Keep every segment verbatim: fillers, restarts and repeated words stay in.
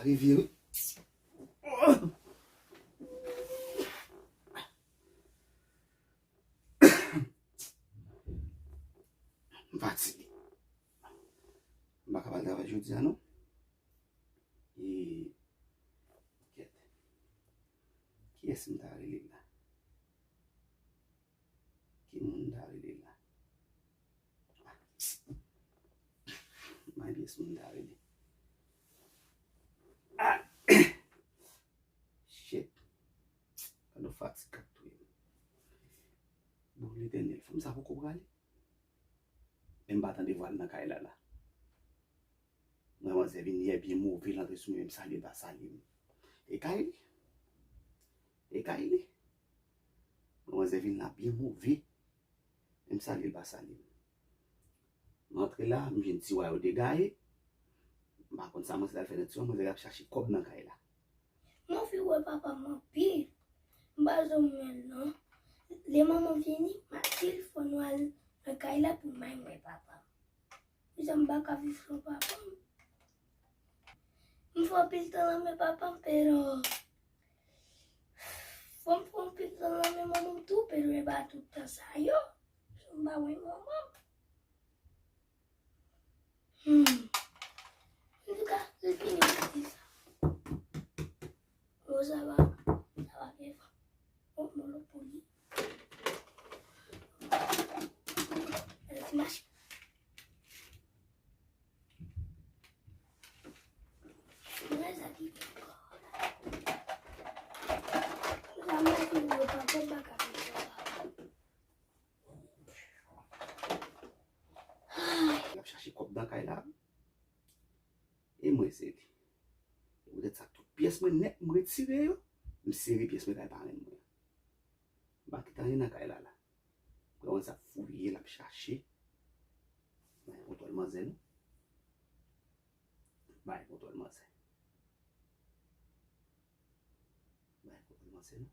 Rive wi. M fatige. M pa ka al travay jodi a non. E kèt. Kiyès m ta rele la? Ki moun m ta rele la? May kiyès moun m ta rele? Ah! Shit. Gade yon fatig k ap touye m. Bon, Letènèl, fanm sa poko prale. Men m pa tande vwa l nan kay la la. Mwen, manzè vin yè byen move, l antre sou mwen, m salye l pa salye m. E kay li? E kay li? Mwen, manzè vin la byen move, men m salye l pa salye m. M antre la, m jwenn tiwa yo degaye. M pa konn sa manzè al fè nan tiwa, manzè ap chache kòb nan kay la. M anvi wè papa m anpil. M pa janm wè l non. Lè manman m vini, m ap di l fò nou al nan kay la pou m al wè papa m. Jan m pa ka viv san papa m. M fè anpil tan nan men papa m, pero fò m fè anpil tan nan men manman m tou, pero e pa tout tan sa yo. M pa wè manman m. Hmm. Antouka, li fini di sa. Bon, sa va, sa va byen. Bon, bon, lòt pou li. Ti machin. Mwen sa ki gen ankò. Sa machin yo pa fè m pa ka fè sa. L ap chache kòb nan kay la. E mwen se li. E poutèt sa, tout pyès mwen nèt, m retire yo. M sere pyès mwen kay parenn mwen. M pa kite anyen nan kay la la. Mwen wè sa fouye, l ap chache. Bay kontwòl manzè non. Bay kontwòl manzè. Bay kontwòl manzè non.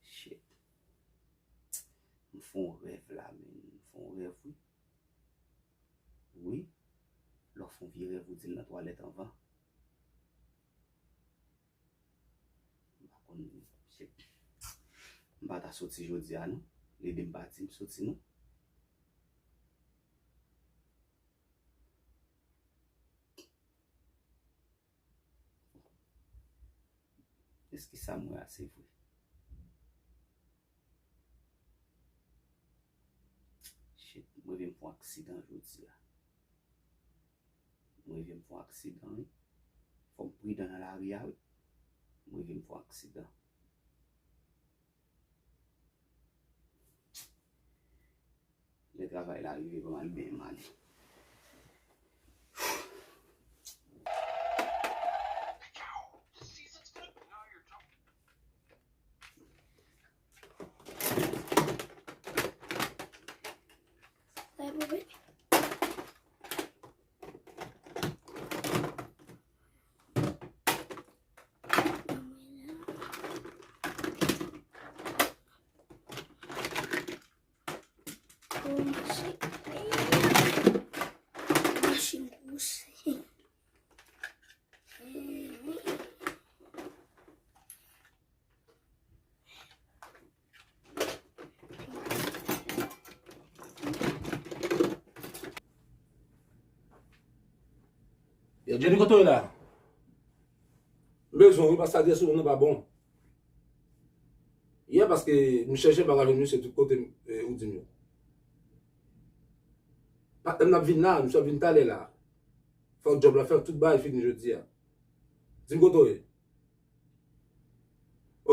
Shit. M fè yon rèv la, men. M fè yon rèv, wi. Wi. Lè w fè yon vye rèv, ou di l nan twalèt anvan. M pa konn, shit. M pa ta soti jodi a, non. Lide m pati, m soti, non. Èske sa m wè a se vre? Shit, mwen vin fè yon aksidan jodi a. Mwen vin fè yon aksidan, wi. Fò m pridan nan lari a, wi. Mwen vin fè yon aksidan. Lè travay la rive, ban m al benyen m ale. Yo, Jenny, kote w ye la? M bezwen w wi, paske adrès ou nan pa bon. Yeah, paske m chèche, m pa ka jwenn misye tout kote, eh, ou di m yo. Patnè m nan ap vin la, misye ap vin talè la. Fòk djòb la fèt, tout bagay fini jodi a. Di m kote w ye.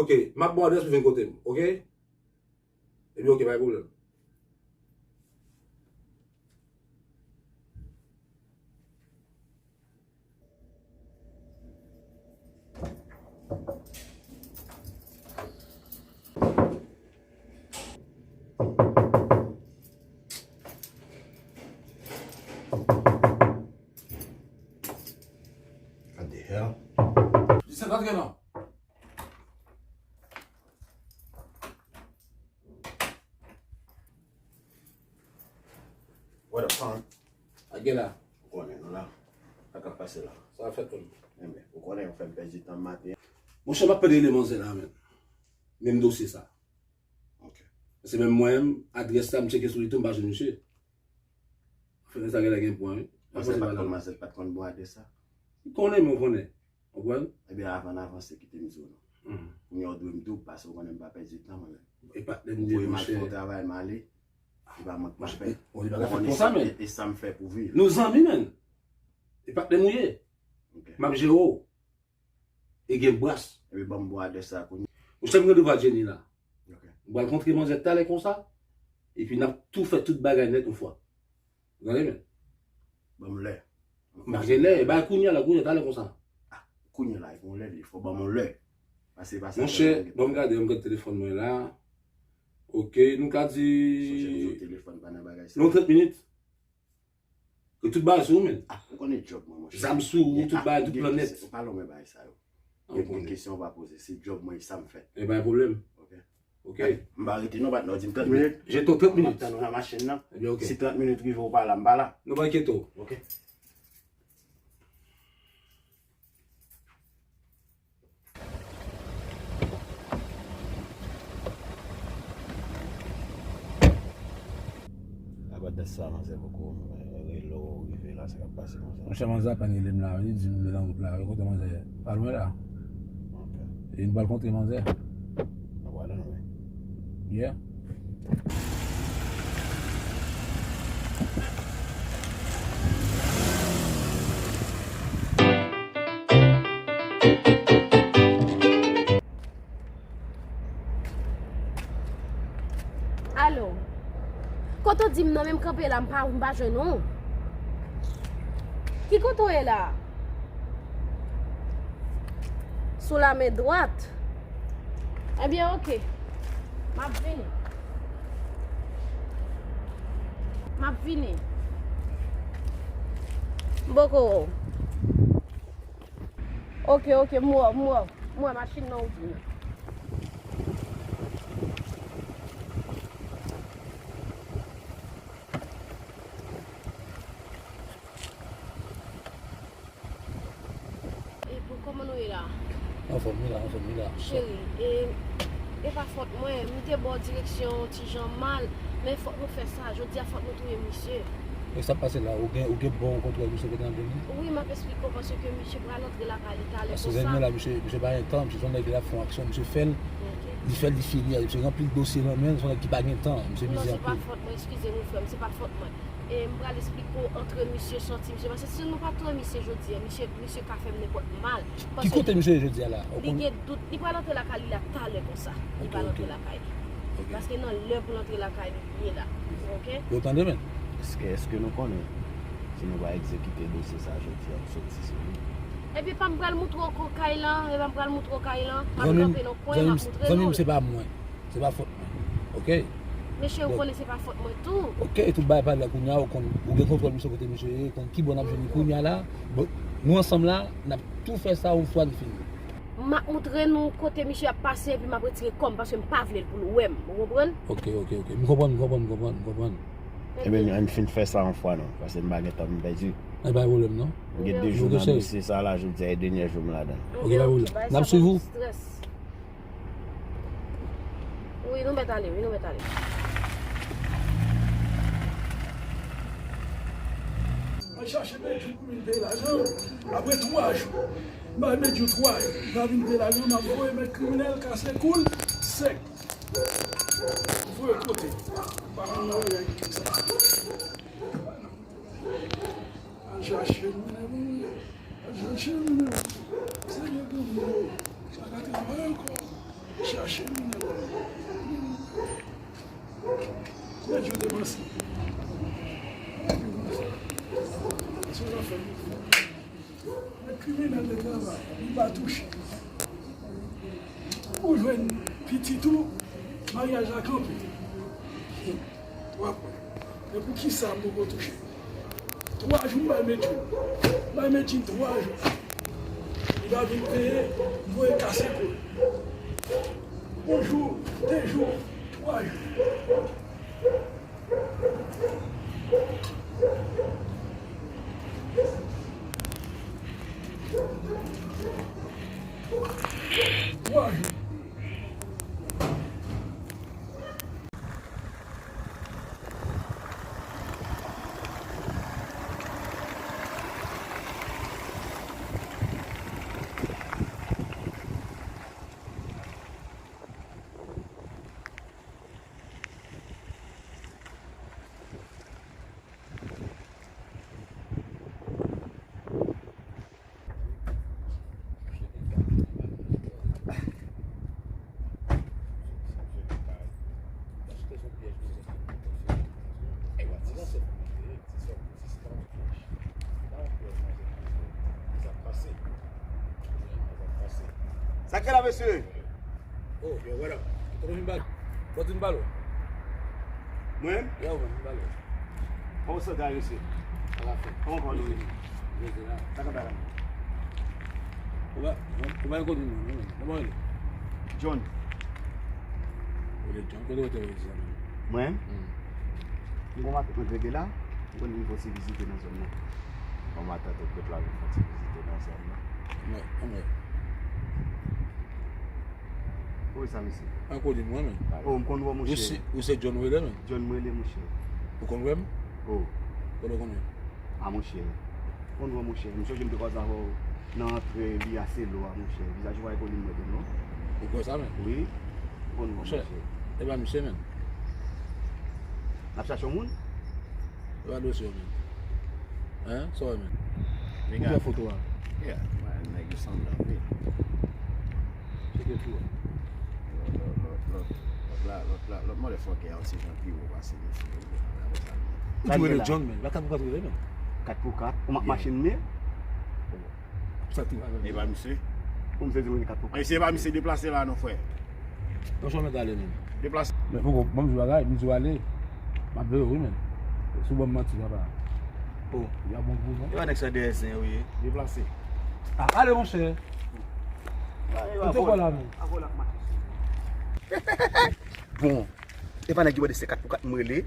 Ok, m ap ba w adrès pou vin kote m, ok? Ebyen, ok, pa gen pwoblèm. What the hell? Desann, antre non. What up, Pon? Sa gen la? Ou konnen nou la. Sa k ap pase la? Sa fèt tou. Enben, ou konnen, ou fè m pèdi tan maten. Monchè, m ap pede rele manzè la, menm. Menm dosye sa. Ok. Se menm mwen menm, adrès la, m tcheke sou li tou, m pa jwenn misye. Fè sa genlè gen pwen, wi. Manzè pa t konn, manzè pa t konn bon adrès sa. Li konnen, men w konnen. Ou konprann? Ebyen, avan n avanse, kite m di w non. Kounye a w dwe m doub, paske w konnen m pa pèdi tan, mwen menm. E patnè m ye, monchè. Ou voye m al fè yon travay, m ale. E pa mwen k pa fè. Ou konnen e sa m fè pou viv. Nou zanmi, menm. E patnè m ou ye. Ok. M ap jere w. E gen bras. Epi ban m bon adrès sa kounye. Monchè, m randevou ak Jenny la. Ok. M pral kontre manzè talè konsa. Epi n ap tou fè tout bagay nèt yon fwa. Ou tande, men? Ban m lè. M pa gen lè. E bay kounye a la, kounye a talè konsa. Ah, kounye a la, e gon lè, li fò ban m yon lè. Pase, pase. Monchè, ban m gade, ban m gade telefòn mwen la. Ok, nou ka di. Sonje m di w telefòn pa nan bagay sa. Nou trant minit. Ke tout bagay sou ou, men. Ah, ou konnen djòb mwen, monchè. Zam sou ou, tout bagay, tout planèt. Ou pa lonmen bagay sa yo. Gen kesyon ou pa poze. Se djòb mwen, e sa m fè. E pa gen pwoblèm. Ok. Ok. M pa rete non, patnè, w di m trant minit. Je ton trant minit. M ap tann ou nan machin nan. Ebyen, ok. Si trant minit rive, ou pa la, m pa la. Nou pa enkyete w. Ok. Apa dat sa, manzè poko rele w, rive la, sa k ap pase, manzè? Monchè, manzè apèn rele m la, li di m li nan wout la, wi, kote manzè ye? Pa lwen la. Ok. E nou pral kontre manzè. Nou pral ann, wi. Yeah. Alo. Kote w di m nan, men m kanpe la, m pa, m pa jwenn ou. Ki kote w ye la? Sou la men dwat. Ebyen, oke. M ap vini. M ap vini. M poko wè w. Oke, oke, m wè w, m wè w. M wè machin nan ou di m nan. E pou kòman nou ye la? Anfòm, wi la, anfòm, wi la. Cheri, e, e pa fòt mwen, m te ba w direksyon yon ti jan mal, men fòk nou fè sa, jodi a fòk nou touye misye. E sa k pase la, ou gen, ou gen bon kontwòl misye kote n ap jwenn li? Wi, m ap eksplike w, paske misye pral antre lakay li talè konsa. Paske jèn mwen la, misye, misye pa gen tan, misye se yon nèg ki ap fè yon aksyon, misye fè l, li fè l, li fini, misye gen anpil dosye nan men l, se yon nèg ki pa gen tan, misye bizi anpil. Non, se pa fòt mwen, eskize m wi frè m, se pa fòt mwen. E m pral eksplike w antre misye, sòti misye. Paske si nou pa touye misye jodi a, misye, misye ka fè m nenpòt mal. Ki kote misye ye jodi a la? Li gen dout. Li pral antre lakay li la talè konsa. Li pral antre lakay li. Paske nan lè pou l antre lakay li, li ye la. Oke? Yo tande, men. Èske, èske nou konnen si nou pa egzekite dosye sa jodi a, nou soti sou li? Epi pa m pral moutre w kay lan, epi pa m pral moutre w kay lan. M ap kanpe nan kwen, m ap moutre nou. Zanmi m, se pa mwen. Se pa fòt mwen. Oke? Mesye, ou konnen se pa fòt mwen tou. Oke, tout bagay pale la kounye a, ou konn, ou gen kontwòl misye kote misye ye, ou konn ki bò n ap jwenn li kounye a la. Bon, nou ansanm la, n ap tou fè sa yon fwa n fini. M ap moutre nou kote misye ap pase, epi m ap retire kò m, paske m pa vle l pou l wè m. Ou konprann? Oke, oke, oke. M konprann, m konprann, m konprann, m konprann. Ebyen, ann fin fè sa yon fwa non, paske m pa gen tan pou m pèdi. E pa gen pwoblèm non. M gen de jou nan dosye sa la, jodi a e dènye jou m ladan l. Oke, pa gen pwoblèm. N ap swiv ou. Wi, nou mèt ale, wi, nou mèt ale. Al chache Medjou pou vin peye lajan. Apre twa jou, m bay Medjou twa jou. Li pa vin peye lajan, m ap voye mèt kriminèl kase kou l sèk. Voye kote. Pa konn nan règ sa. Al chache moun nan. Al chache moun nan. Seyè Granmoun yo pa ka travay ankò. Chache moun nan. Medjou te panse. Medjou panse. Se yon afè. Mèt kriminèl te travay, li pa touche. Ou jwenn pitit ou, maryaj la kanpe. W ap wè. Men poukisa m poko touche? Twa jou m bay Medjou. M bay Medjou twa jou. Li pa vin peye, m voye kase kou l. Yon jou, de jou, twa jou. A kèl a, mesye? Oh, yo, what up? Kote w vin bal? Kote w vin bal? Mwen? Yo, mwen vin bal. Kòman w santi a, mesye? Sa va fè? Kòman kò nou ye? Rete la. Sa k ap bay la? Ou pa, ou pa gen kote nou, non, non. Kòman w rele? John. Ou rele John? Kote w te rele sa, non? Mwen? Hmm. M gon matant mwen k rete la. M konn vin fè yon ti vizite nan zòn nan. Yon matant ou k rete la vin fè yon ti vizite nan zòn nan. Mwen, mwen. Wi, sa misye. An kote mwen, men? Oh, m konn wè, monchè. Ou se, ou se John Wele, men? John Wele, monchè. Ou konn wè m? Oh. Kote w konn wè m? Ah, monchè. Konn wè, monchè. M sonje m te kwaze avè w nan antre Via Selo a, monchè. Vizaj ou pa rekoni m, non. Ou kwè sa, men? Wi. Konn wè, monchè. E pa misye, men. N ap chache yon moun? E pa dosye w, men. Hein? Sa w wè, men? Ou pran foto a? Yeah, man, nèg yo sanble anpil. Cheke tou a. Lòt, lòt, lòt, lòt, lòt la, lòt la, lòt motherfucker a, se jan pi wo pase misye. Ou tou rele John, men. Kat pou kat rele, men. Kat pou kat. Ou m ap mache, men. Sa tou a, men. E pa misye? Ou m se di mwen kat pou kat. Mesye, e pa misye, deplase la non, frè. Yon chòmèt ale, men. Deplase. Men poko, ban m di w bagay, m di w ale. M ap veye w, wi, men. Si w ban m manti, papa. Oh. Y a bon pou ou, non? E pa nèg sa dèyè zen, wi. Deplase. Ah, ale, monchè. Ou te kwè la, men. Bon. E pa nèg yo mande se kat pou kat m rele.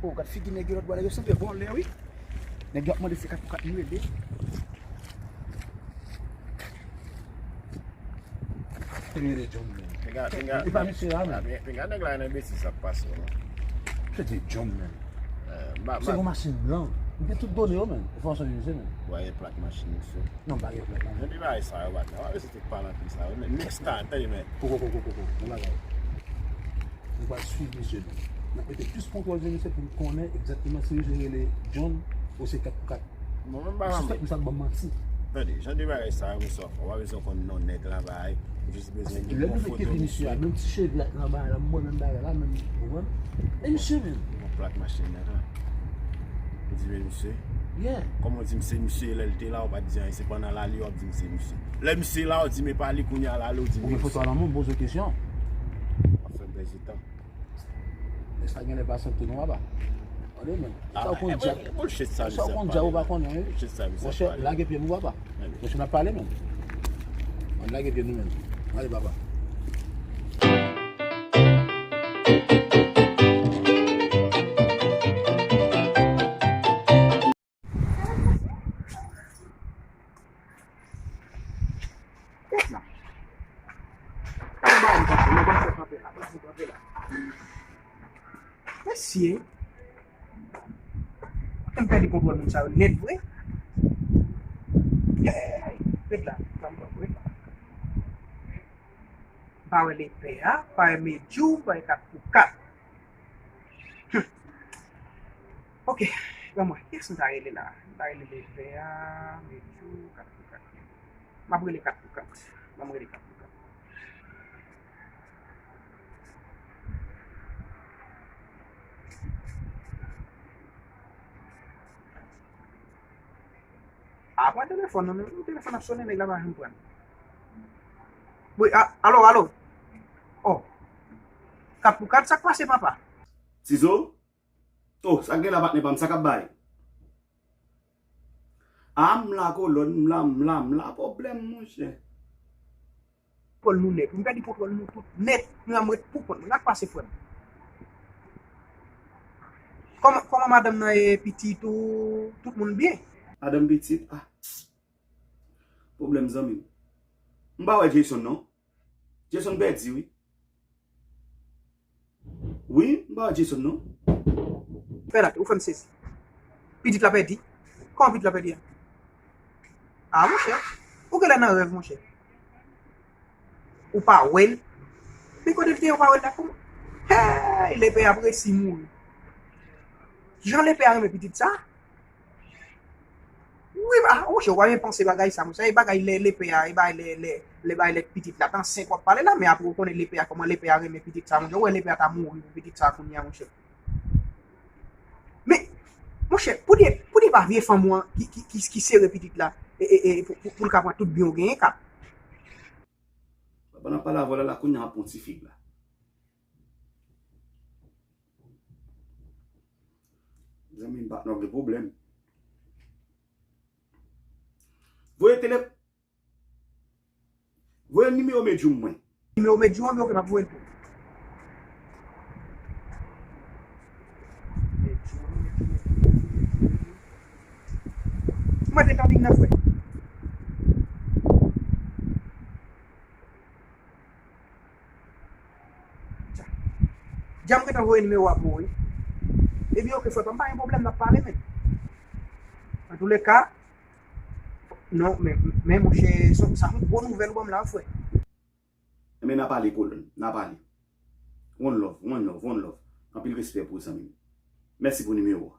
Oh, gad figi nèg yo lòt bò la, yo sanble vòlè, wi. Nèg yo ap mande se kat pou kat m rele. Premye de John, men. Pinga, pinga, e pa misye la, men. Pinga nèg la nan betiz ap pase, non. Se de John, men. Se yon machin blan. M gen tout done yo, men. Enfòmasyon de misye, men. Ou wè plak machin misye? Non, m pa gen plak la. Men bagay sa yo, bat la. Wè se tout palantre sa yo. Men next time, tande, men. Koko, koko, koko. Yon bagay. Nou pral swiv misye, men. N ap mete plis kontwòl sou misye pou n konnen egzakteman si misye rele John ou se kat pou kat. Mwen menm pa. M sispèk misye ap ban m manti. Tande, jan de bagay sa yo, misye, ou pa bezwen konn non nèg la, bay. Ou jis bezwen gen bon foto misye. Menm ti cheve la nan bagay la, m wè menm bagay la, menm, ou konprann? E misye menm. Yon plak machin nan, la. Ou di men misye? Yeah. Kòman w di m se misye, lè l te la, ou pa t di anyen, se pandan l ale, w ap di m se misye. Lè misye la, ou di m e pa li, kounye a l ale, ou di m e misye. Ou gen foto a nan men w, m poze w kesyon. W ap fè m pèdi tan. Nèg sa genlè pa santi nou aba. Tande, men. Sa w konn djab. Sa w konn djab ou pa konnen, wi. Monchè, lage pye nou, papa. Monchè, n ap pale, men. Ann lage pye nou, men. Ale, papa. Mesye, m pèdi kontwòl moun sa yo nèt vre. Hey, ret la, sa m pran vre. M pa wè lepè a, m pa wè medjou, m pa wè kat pou kat. Hmm. Ok, ban mwen, kiyès m ta rele la? M ta rele lepè a, medjou, kat pou kat. M ap rele kat pou kat. Ban m rele kat pou kat. A, pran telefòn nan, men telefòn ap sonnen, nèg la pa janm pran. Wi, a, alo, alo. Oh. Kat pou kat, sa k pase, papa? Tizo? Oh, sa k gen la, patnè pa m, sa k ap bay? A, m la, kolòn, m la, m la, m la, pwoblèm, monchè. Kontwòl nou nèt. M pèdi kontwòl nou tout nèt. Nou la m ret pou kont mwen. Sa k pase, frè m? Kòman, kòman madanm nan ye, pitit ou, tout moun byen? Madanm, pitit, ah. Pwoblèm, zanmi m. M pa wè Jason, non. Jason pèdi, wi. Wi, m pa wè Jason, non. Fè la, ou fè m sezi. Pitit la pèdi? Kòman pitit la pèdi a? A, monchè, ou genlè nan rèv, monchè. Ou pa wè l? Men kote l te ye, ou pa wè l la, kòman? Hey, lepè ap resi mouri. Jan lepè a renmen pitit sa? Wi, ah, monchè, ou pa menm panse bagay sa, monchè. E bagay lè, lepè a, e bagay lè, lè, lè bagay lè pitit la t ansent w ap pale la, men apre ou konnen lepè a, kòman lepè a renmen pitit sa, monchè. Ou wè lepè a ta mouri pou pitit sa kounye a, monchè. Men, monchè, poutèt, poutèt pa vye fanm ou an ki, ki, ki, ki sere pitit la, e, e, e, pou, pou, pou l ka pran tout byen w genyen, k ap. Pandan pale avè w la, la kounye a ap pran ti fig la. Zanmi m, patnè w gen pwoblèm. Voye tele-, voye nimewo Medjou mwen. Nimewo Medjou an, men oke, m ap voye l pou ou. Mwen te ka vin nan frè. Dja m gentan voye nimewo a pou ou, wi. Ebyen, oke, frè pa m, pa gen pwoblèm, n ap pale, men. Antouleka, non, men, men, monchè, sa, sa yon gwo nouvèl ou ban m la, frè. Ebyen, n a pale, Paul, n a pale. One love, one love, one love. Anpil respè pou ou, zanmi m. Mèsi pou nimewo a.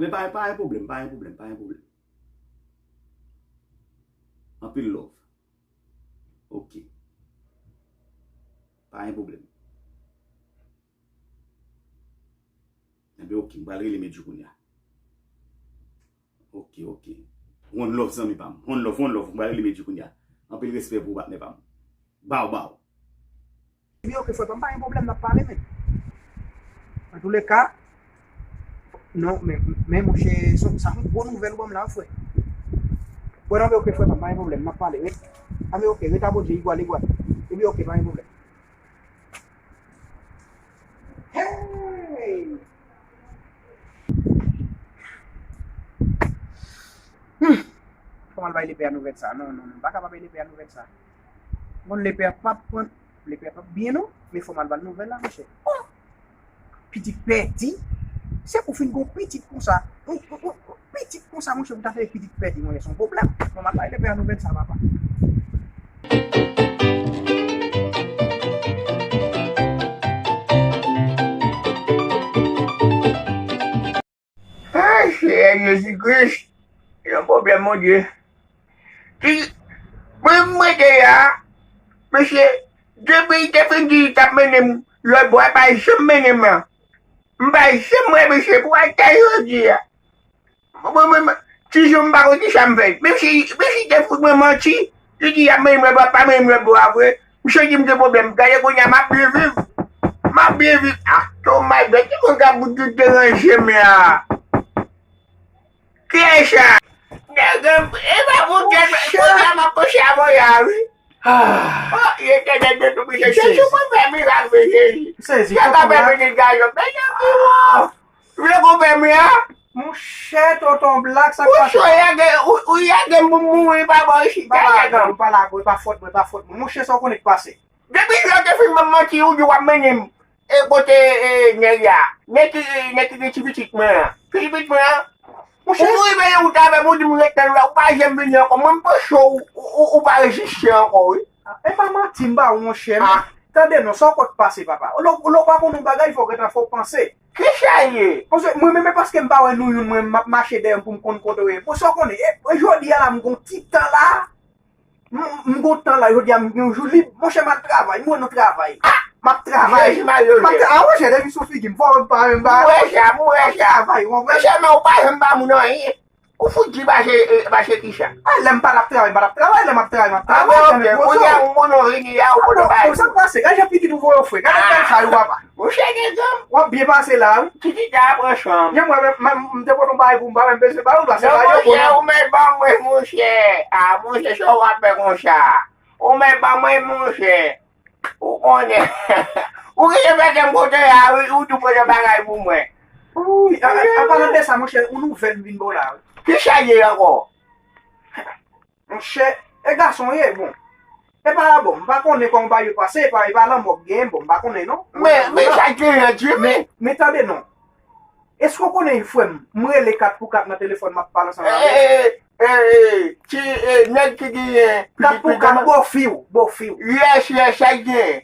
Ebyen, pa, pa gen pwoblèm, pa gen pwoblèm, pa gen pwoblèm. Anpil love. Oke. Pa gen pwoblèm. Ebyen, oke, m pral rele Medjou kounye a. Oke, oke. One love, zanmi pa m. One love, one love. M pral rele Medjou kounye a. Anpil respè pou ou, patnè pa m. Baw, baw. Ebyen, oke, frè pa m, pa gen pwoblèm, n ap pale, men. Antouleka, non, men, men, monchè, sa, sa yon gwo nouvèl ou ban m la, frè. Bon, non, men, oke, frè pa m, pa gen pwoblèm, n ap pale, wi. A, men, oke, ret abòne, igwal, igwal. Ebyen, oke, pa gen pwoblèm. Hey! Hmm. Fò m al bay lepè a nouvèl sa. Non, non, non. M pa ka pa bay lepè a nouvèl sa. Bon, lepè a p ap pran, lepè a p ap byen, non. Men fò m al ba l nouvèl la, monchè. Oh! Pitit pèdi. Se pou fin gon pitit konsa. Yon, yon, yon, yon pitit konsa, monchè, pou ta fè pitit pèdi, monchè, se yon pwoblèm. Bon, m al bay lepè a nouvèl sa, papa. Ay, Seyè Jezi Kris, yon pwoblèm, Bondye. Ki, mwen, mwen te ya, mesye, depi li te fin di li t ap mennen m lòtbò a, li pa janm mennen m nan. M pa janm wè misye pou al ta jodi a. Mwen, mwen, mwen, ti Jan m pa konn kisa m fè. Menm si, menm si te fout mwen manti, li di y ap mennen m lòtbò, pa mennen m lòtbò a vre. Misye di m gen pwoblèm. Gade kounye a m ap byen viv. M ap byen viv. Ah, oh my God, ki moun k ap bout tout deranje m la? Kiyès sa? Nèg, e pa pou kè, kounye a m ap panche a voye a, wi. Ah. Oh, Etènèl de tou pwisan. Jezi mwen fè mirak, wi, Jezi. M sezi, tonton Blak. Sa ka fè pitit gason. Mesye, ki won. Vle konpè mwen a? Monchè, tonton Blak, sa k pase? Monchè, ou lage, ou, ou lage m pou m mouri pa bò isit. Pa lage m, pa lage w, e pa fòt mwen, e pa fòt mwen. Monchè, sa w konnen k pase? Depi lè w te fin ban m manti, ou di w ap mennen m. E kote, e, nèg la? Nèg ki, nèg ki gen ti pitit mwen an. Ti pitit mwen an? Monchè. Ou rive nan wout avè m, ou di m ret nan wout la, ou pa janm vini ankò. Mwen, m panse w, ou, ou, ou pa reziste ankò, wi. E pa manti m ba ou, monchè. Ah. Tande non, sa w kwè k pase, papa? Ou lè, ou lè w pa konn yon bagay, fò w gentan fè w panse. Kisa l ye? Paske mwen menm, e paske m pa wè nou youn, mwen, m ap mache dèyè m pou m konn kote w ye. Bon, sa w konnen, e, e jodi a la, m gon ti tan la. M, m gon tan la, jodi a, m gen yon jou lib. Monchè, m al travay, m wè nan travay. Ah! M ap travay. Jezi mare yo. M ap tra-, ah, monchè, depi sou figi m, fò m pa menm ba. M wè sa, m wè sa. M ap travay, w konprann? Monchè, men ou pa janm ba moun anyen. Ou fout di pase, e, pase kisa? A, lè m pa t ap travay, m pa t ap travay, lè m ap travay, m ap travay, lè m ap travay. A, bon, oke, kounye a, ou konn ou vini a, ou konn ou bay. Sa k pase? Gade jan pitit ou voye w fre. Gade bèl sa yo, papa. Monchè, gen granm. W ap byen pase la, wi. Pitit la pran chanm. Yon mwen, m, m, m te pote yon bagay pou m, pa menm bezwen ba ou, pase la, yo, monchè, ou mèt ban mwen, monchè. A, monchè, sa w ap fè konsa? Ou mèt ban mwen, monchè. Ou konnen. Ou gentan fè kè m kontan a, wi, ou tou pote bagay pou mwen. Wi, an, an palan de sa, monchè, yon nouvèl m vin ba w la, wi. Kisa l ye ankò? Monchè, e gason ye, bon. E pa, bon, m pa konnen kòman bagay yo pase, e pa, e pa lanmò k genyen, bon, m pa konnen, non. Men, men sa k genyen, Jimmy? Men, men tande, non. Èske w konnen, frè m, m rele kat pou kat nan telefòn, m ap pale ansanm avè l? E, e, e, e, ti, e, nèg ki genyen pitit pitit. Kat pou kat, bofi w, bofi w. Yes, yes, sa l genyen.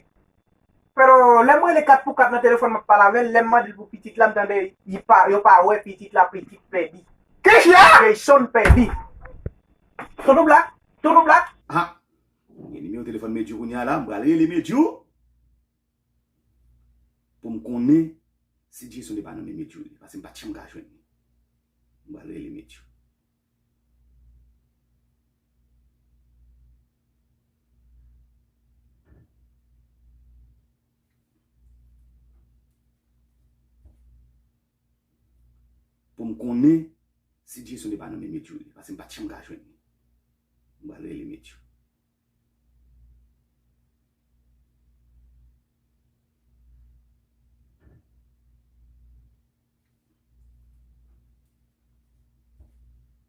Pero, lè m rele kat pou kat nan telefòn, m ap pale avè l, lè m mande l pou pitit la, m tande, li pa, yo pa wè pitit la, pitit pèdi. Kisa? Jason pèdi. Tonton Blak, tonton Blak. Ah, gen nimewo telefòn Medjou kounye a la, m pral rele Medjou. Pou m konnen si Jason te pa nan men Medjou li, paske m pa t janm ka jwenn li. M pral rele Medjou. M konnen si Jason te pa nan men Matthew li, paske m pa t janm ka jwenn li. M pral rele Matthew.